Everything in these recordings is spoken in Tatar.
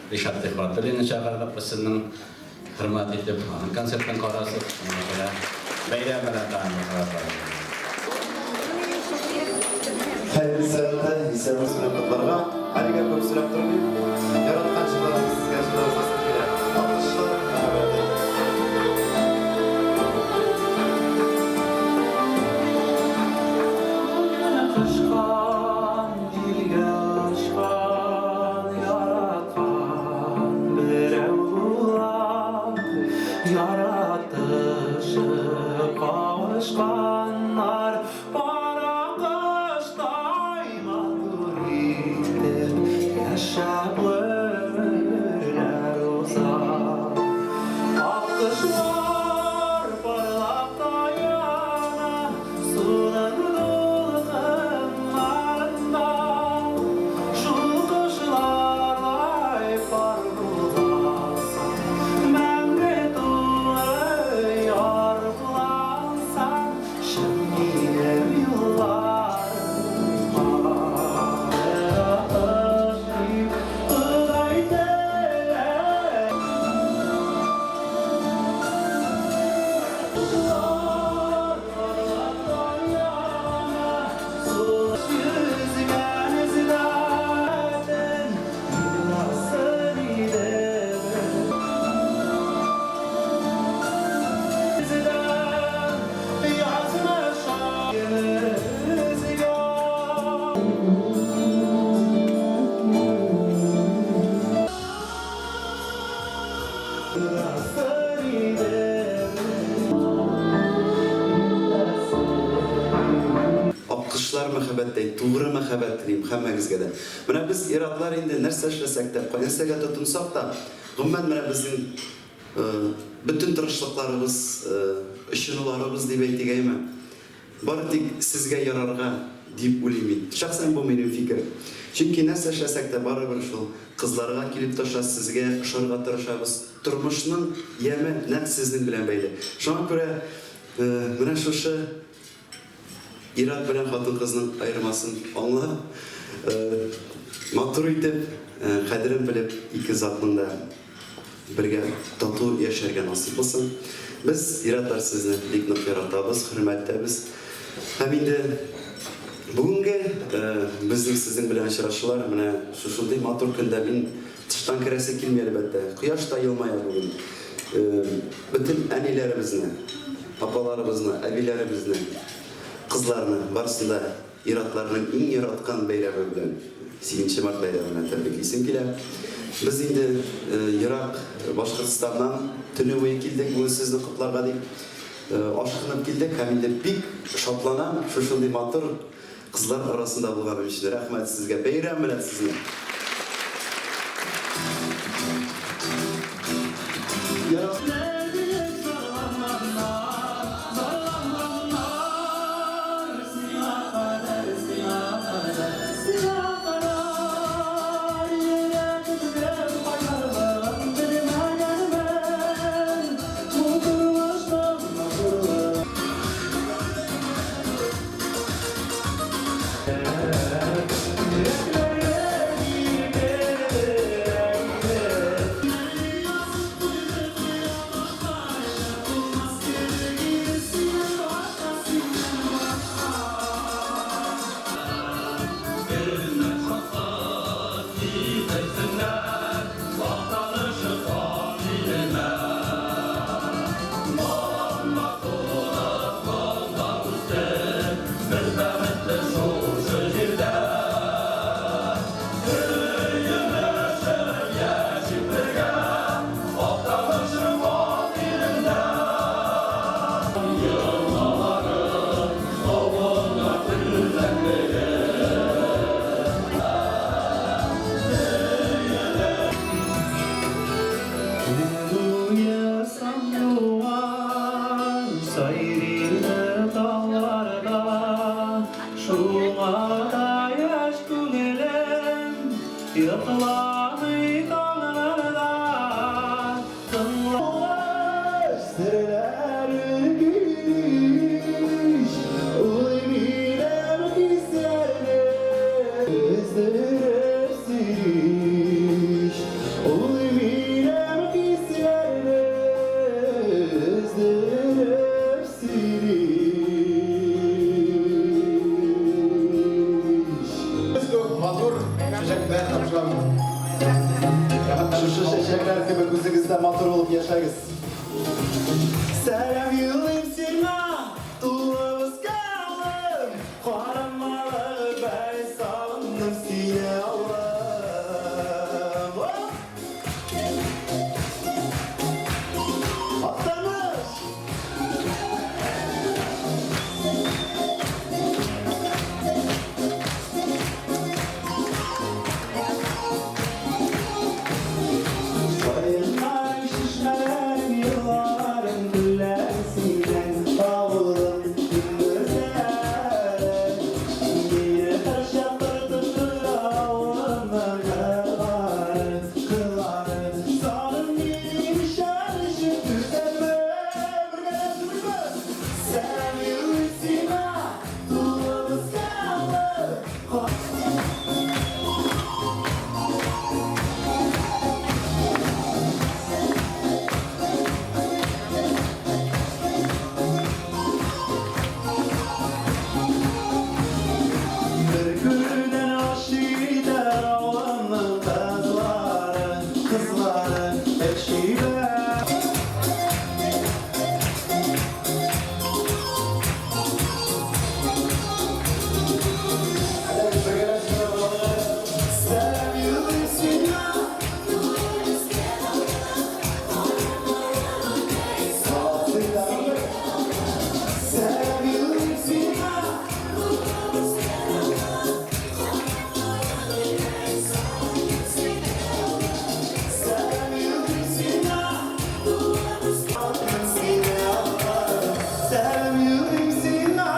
Ришат Төхвәтуллинны чакырдык без сезнең хөрмәт итеп, аның концертын карасыз. Шуңа күрә бәйрәм белән тагын бер кабат. Хәерле сәгатьтә исәнмесез белән котларга. Әлегә күп сөйләп тормыйм. Яраткан җырларыбыз сезгә җырлап килә. Алкышлар, мәхәббәте. Кышкан җилгә очкан яраткан берәү була. Яратышып кавышканнар Кара кыштай матур итеп яшәп гомерләр уза. Ак кышлар парлап таяна суның дулкыннарында. Шул кышлардай пар буласың, мәңге тулы яр буласың. Чын минем юлларыма. Яратыш дип Ходай теләй. Аккошлар мәхәббәттәй тугры мәхәббәт телим һәммәгезгә дә. Менә без ир-атлар инде нәрсә эшләсәк тә, нәрсәгә тотынсак та, гомумән менә безнең бөтен тырышлыкларыбыз, очынуларыбыз дип әйтик, әйме? Бары тик сезгә ярарга дип уйлыйм мин. Шәхсән бу минем фикер. Чөнки нәрсә эшләсәк тә, барыбер шул кызларга килеп таша, сезгә ошарга тырышабыз. Тормышның яме нәкъ сезнең белән бәйле. Шуңа күрә менә шушы ир-ат белән хатын-кызның аермасын аңлап, матур итеп, кадерен белеп, ике затның да Бергә тату яшәргә насыйп булсын. Без, ир-атлар, сезне бик нык яратабыз, хөрмәт итәбез. Һәм инде бүгенге безнең сезнең белән очрашулар менә шушындый матур көндә мин тыштан керәсе килми, әлбәттә. Кояш та елмая бүген. Бөтен әниләребезне, апаларыбызны, әбиләребезне, кызларны, барысын да Ир-атларның иң яраткан бәйрәме белән, Сигезенче март бәйрәме белән тәбриклисем килә. Без инде ерак Башкортстаннан төне буе килдек бүген сезне котларга дип. Ашкынып килдек һәм инде бик шатланам шушындый матур кызлар арасында булганым өчен. Рәхмәт сезгә. Бәйрәм белән сезне! Шушы чәчәкләр кебек үзегез дә матур булып яшәгез. Сәлам юлыйм сиңа, тулып үскәнем, Карамалы бәй сагындым сине, авылым. Актаныш! Каеннар, чишмәләр, елларым, гөлләр синең, авылым, иң гүзәле. Мине һәрчак тартып тора авылымның кырлары, кырлары. Сагын минем ышанычым, түзәрмен, бергәләп җырлыйбыз. Сәлам юллыйм сиңа, тулып үскән авыл. Бер күрүдән гашыйк итәр авылымның кызлары, кызлары, бер чибәр. Әйдәгез, бергәләп җырлап алыйк әле. Сәлам юллыйм сиңа, сәлам юллыйм сиңа. Сәлам юллыйм сиңа, сине авылым. Сәлам юллыйм сиңа.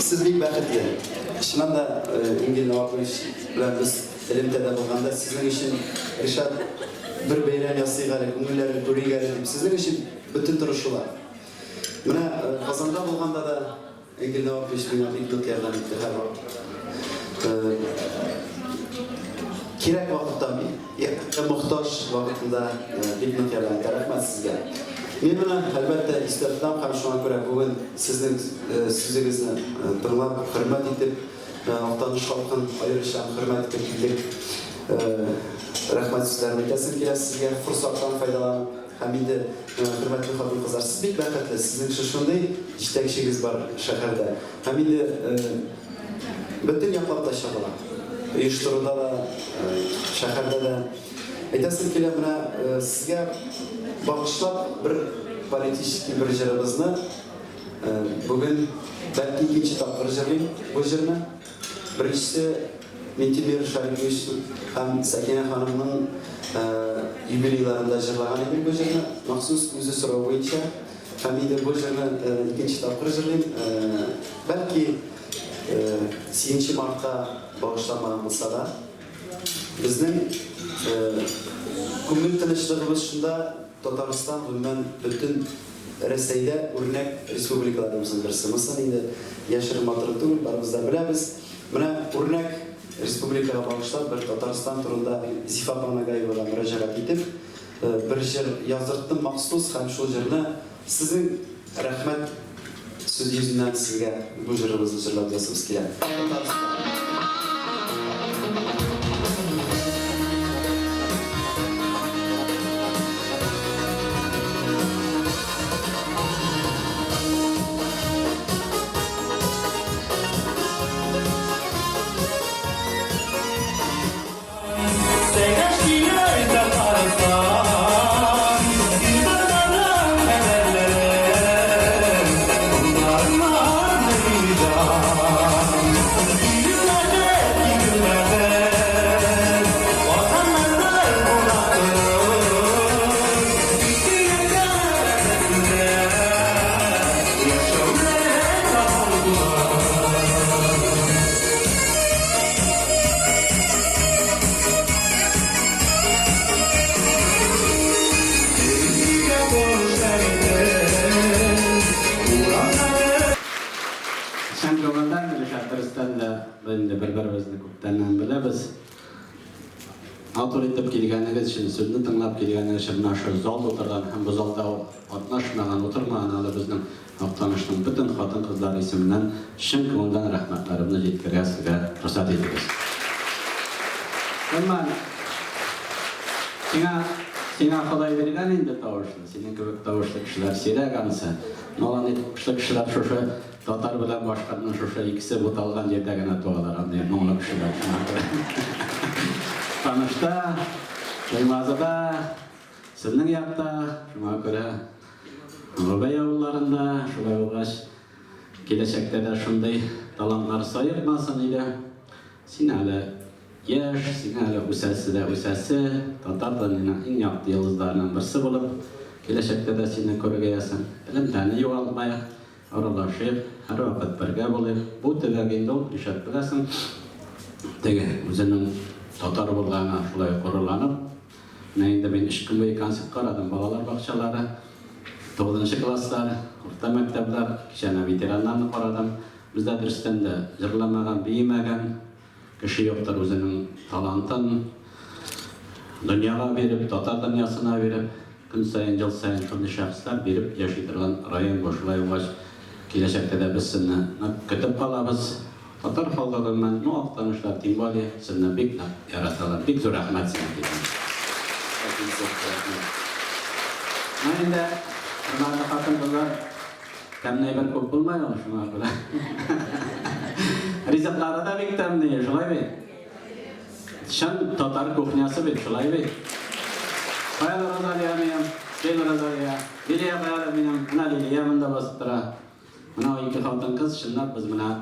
Сез бик бәхетле. Чыннан да, Ингель Навапович белән без элемтәдә булганда, сезнең өчен Ришат бер бәйрәм ясыйк әле, күңелләрен күрик әле дип, сезнең өчен бөтен тырышулар. Менә Казанда булганда да Энгель Навапович миңа бик нык ярдәм итте һәрвакыт. Кирәк вакытта, мохтаҗ вакытында бик нык ярдәм итә. Рәхмәт сезгә. Мин моны, әлбәттә, истә тотам һәм шуңа күрә бүген сезнең сүзегезне тыңлап, хөрмәт итеп, Актаныш халкын аеруча хөрмәт итеп килдек. Рәхмәт сүзләрен әйтәсем килә сезгә, форсаттан файдаланып. Һәм инде, хөрмәтле хатын-кызлар, сез бик бәхетле, сезнең шушындый җитәкчегез бар шәһәрдә. Һәм инде бөтен яклап та чагыла. Оештыруда да, шәһәрдә дә. Әйтәсем килә, менә сезгә багышлап бер политический бер җырыбызны бүген бәлки икенче тапкыр җырлыйм бу җырны. Беренчесе Минтимер Шарипович һәм Сәкинә ханымның юбилейларында җырлаган идем бу җырны, махсус үзе сорау буенча. Һәм инде бу җырны икенче тапкыр җырлыйм. Бәлки 8 мартка багышланмаган булса да, безнең күңел тынычлыгыбыз шунда, Татарстан, гомумән, бөтен Рәсәйдә үрнәк республикаларыбызның берсе. Монысын инде яшерен батырын түгел, барыбыз да беләбез. Менә үрнәк республикага багышлап бер Татарстан турында Зифа апа Нагаевага мөрәҗәгать итеп, бер җыр яздырттым махсус һәм шул җырны сезнең рәхмәт сүз йөзеннән сезгә бу җырыбызны җырлап языбыз килә. Татарстан. Чын күңелдән, Ришат, дөрестән дә, без инде бер-беребезне күптәннән беләбез. Матур итеп килгәнегез өчен, сүзне тыңлап килгәнегез өчен менә шул зал тутырган һәм бу залда катнашмаган, утырмаган әле безнең Актанышның бөтен хатын-кызлары исеменнән чын күңелдән рәхмәтләремне җиткерергә сезгә рөхсәт итегез. Гомумән, сиңа, сиңа Ходай биргән инде тавышны, синең кебек тавышлы кешеләр сирәк анысы. Но андый тавышлы кешеләр шушы татар белән башкортның шушы икесе буталган җирдә генә туалар, андый моңлы кешеләр. Шуңа күрә Танышта, Туймазыда, сезнең якта, шуңа күрә Гобәй авылларында, шулай булгач, киләчәктә дә шундый талантлар саекмасын иде. Син әле яшь, сиңа әле үсәсе дә үсәсе, татар дөньяның иң якты йолдызларының берсе булып, киләчәктә дә сине күрергә язсын. Элемтәне югалтмаек, аралашыйк, һәрвакыт бергә булыйк. Бу төбәк инде ул, Ришат, беләсең, теге үзенең татар булганына шулай горурланып, Менә инде мин өч көн буе концерт карадым. Балалар бакчалары, тугызынчы класслар, урта мәктәпләр, кичә әнә ветераннарны карадым. Бездә дөрестән дә җырламаган, биемәгән кеше юктыр үзенең талантын дөньяга биреп, татар дөньясына биреп, көн саен, ел саен шундый шәхесләр биреп яши торган район бу. Шулай булгач, киләчәктә дә без сезне нык көтеп калабыз. Татар халкы гомумән, ну актанышлар тем более, сезне бик нык яраталар. Бик зур рәхмәт сиңа, Диләнә. Бик зур рәхмәт. Ну инде, хөрмәтле хатын-кызлар, тәмле әйбер күп булмай ул, шуңа күрә. Ризыклары да бик тәмле, шулай бит? Чын татар кухнясы бит, шулай бит? Кая Розалия минем? Кил, Розалия. Лилия кая минем? Менә Лилия монда басып тора. Менә ул ике хатын-кыз, чынлап без менә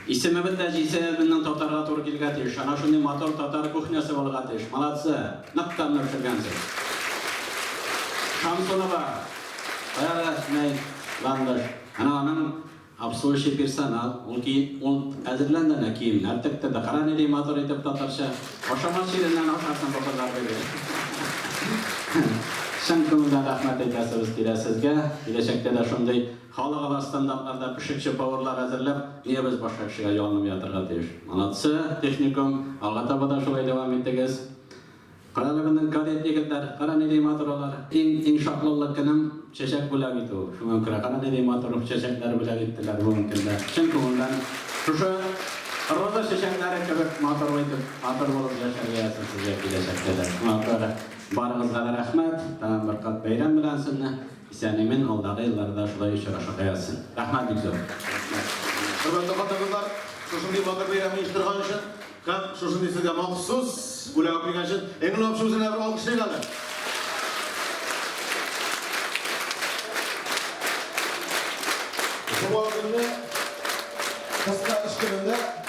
исемебез дә җисемебезнең татарга туры килергә тиеш. Ана шундый матур татар кухнясы булырга тиеш. Молодцы! Нык тәмле пешергәнсез. Шамсунова, кая нәй, Ландыш. Әнә аның обслуживающий персонал, ул ки, ул әзерләнде әнә киемнәр текте дә. Кара нинди матур итеп татарча. Ашамас җиреннән ашарсың бу кызлар диде. Чын күңелдән рәхмәт әйтәсебез килә сезгә. Киләчәктә дә шундый халыкара стандартларда пешекче поварлар әзерләп, нигә без башка кешегә ялынып ятырга тиеш? Молодцы, техникум, алга таба да шулай дәвам итегез. Кара әле безнең кадет егетләр, кара нинди матур алар. Иң, иң шатлылык көнем, чәчәк бүләк итү. Шуңа күрә кара нинди матур чәчәкләр бүләк иттеләр бүгенге көндә. Чын күңелдән шушы роза чәчәкләре кебек матур итеп, матур булып яшәргә язсын сезгә киләчәктә дә. Шуңа күрә барыгызга да рәхмәт. Тагын бер кат бәйрәм белән сезне. Исән-имин алдагы елларда шулай очрашырга язсын. Рәхмәт бик зур. Рәхмәт. Хөрмәтле хатын-кызлар, шушындый матур бәйрәмне оештырган өчен һәм шушындый сезгә махсус бүләк алып килгән өчен Энгель абыйсы үзенә бер алкышлыйк әле. Җомга көнне кыска эш көнендә.